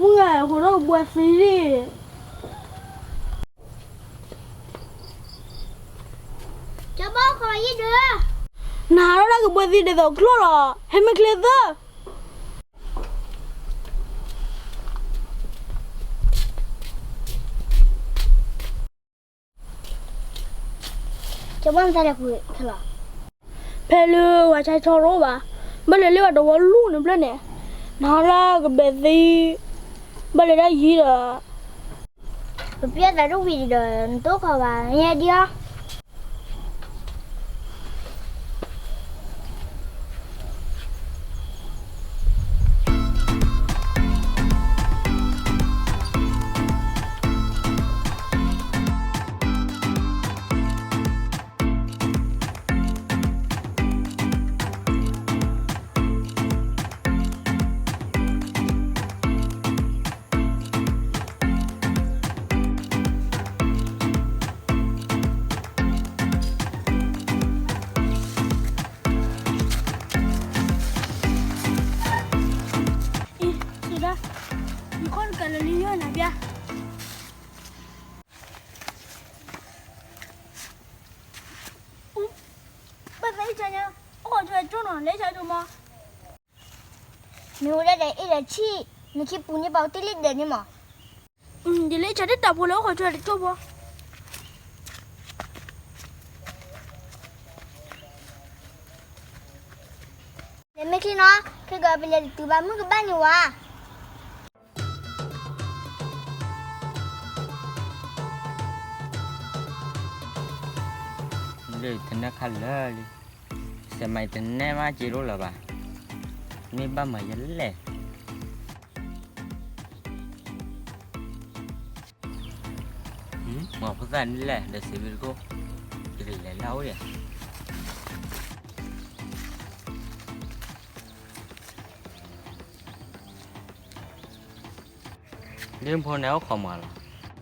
မုၢ်ဂၤ ဟိးထီၣ်ကဘှဲသံလံ. ကဘီဃီယံၤဒုး, နဟးထီၣ်ဒၣ်ကဘှဲသံဒ်သိးကျိၣ်လီၤ, ဟဲမ့ၢ်ချ့သၢ ကဘီမတၤလဲၣ်ကွံခဲလီၤ, ဖဲလၢဝၤဆါဆီတအိၣ်ဘၣ်, ဘၣ်လဲၤလၢဝဲတဝီလူၢ်န့ၣ်ဖျၢၣ်န့ၣ်, နဟးလၢကဘဲသံ, ဘၣ်လဲၤဒၣ်ယံၤဒီး, ပပျဲသးတဝံၤဒီး နတအိၣ်ခိးဘၣ် ယဲဒံးအီၤ. အံၤ, စံးဒၣ်, ယခီၣ်တကးလၢလံယီၢ်နၤဘၣ်. ဘၣ်သးအ့ၣ်ဆါညါ, အိၣ်ဃီၤထွဲကၠိနီၤ လဲၤဆါကၠိမီၤ. မ့ၢ်ဝဲဒၣ်ဒီးအ့ၣ်ဒီးဆံၣ်, နခံပူၤန့ၢ်ပှၤတ့ၢ်လံဒဲးန့ၣ်မီၤ. ယလဲၤဆါတၢ်တၢ်ဖိလၢအိၣ်ဃီၤထွဲတကၠိဖိ. လဲၤမ့ၢ်ချံနီၤ, ခဲကီးပလဲၤတတုၤဘၣ် မုၢ်ကဘၣ်န့ၢ်ဝဲ. လၢတနဲၣ်ခါလၢာ်လံ, စဲးမၤတနဲၣ်မးက့ၤလိၣ်လၢၤဘၣ်, မ့ၢ်ဘၣ်မၤယလဲၣ်. မ့ၢ်ဖိသၣ်န့ၣ်လဲၣ် ဒီးစဲးဘ့ၣ်တခိၣ်, ကလဲၤလၢအိၣ်ဒံး. လၢဖိန့ၣ်အိၣ်ခိးမးလီၤ.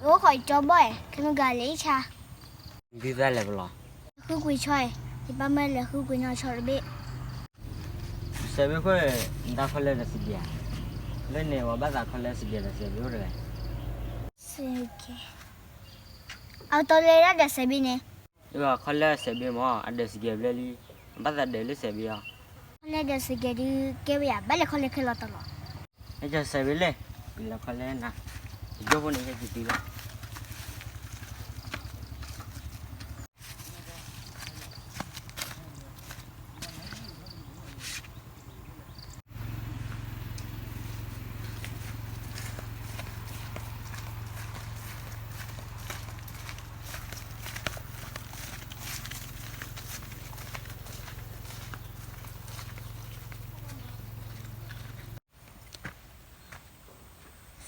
အိၣ်ခိးယကၠီဘီၣ်, ခဲမုၢ်ဂၤလဲၤအ့ၣ်ဆါ. ဒုးသၣ်လဲၤပလီၤ. ဃုကွံာ်ဆီအံၤ, ယပၢ်မၢလဲၤဃုကွံာ်နီၢ်ဆီတဘ့ၣ်. စဲးဘ့ၣ်ခိၣ်, နတၢ်ခီလဲၣ်ဒီးစံးဘံဧါ, လၢန့ၣ် ပှၤဘၣ်သးခီလဲၣ်စံးဘံဒီးစဲးဘ့ၣ်အိၣ်တဂၤ. အကတီလဲၤဒၣ်ဒီးစဲးဘ့ၣ်န့ၣ်, ခီလဲၣ်စဲးဘ့ၣ်မး အဒီးစံးဘံဘျဲၣ်လံ, ဘၣ်သးဒီးလၢစဲးဘ့ၣ်အီၤ. ခီလဲၣ်ဒီးစံးဘံဒုးကဲဝဲယၤ ဘၣ်လဲၤခီလဲၣ်ခဲလီၤတလီၤ. ဟဲကၢ်စဲးဘ့ၣ်လဲၣ်, ပလဲၤခီလဲၣ်နၤ, ယိၣ်ဖိန့ၣ်ဟဲက့ၤတုၤလီၤ.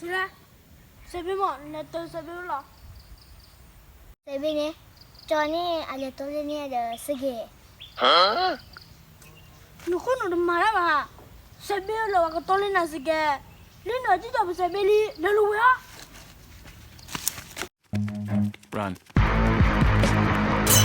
စံးဒၣ်, စဲးဘ့ၣ်မး နလဲၤတၢ်စဲးဘ့ၣ်လီၤ. စဲးဘ့ၣ်န့ၣ်, ကၠီန့ၣ် အလဲၤတီလၢန့ၣ်ဒီးစ့ၢ်ကီး. နဃိနတမၤတၢ်ဘၣ်, စဲးဘ့ၣ်လၢပှၤကတီလၢနၤစ့ၢ်ကီး, လၢနတံၢ်တီပစဲးဘ့ၣ်လံ လဲၤလိာ်ဝဲအီၤ.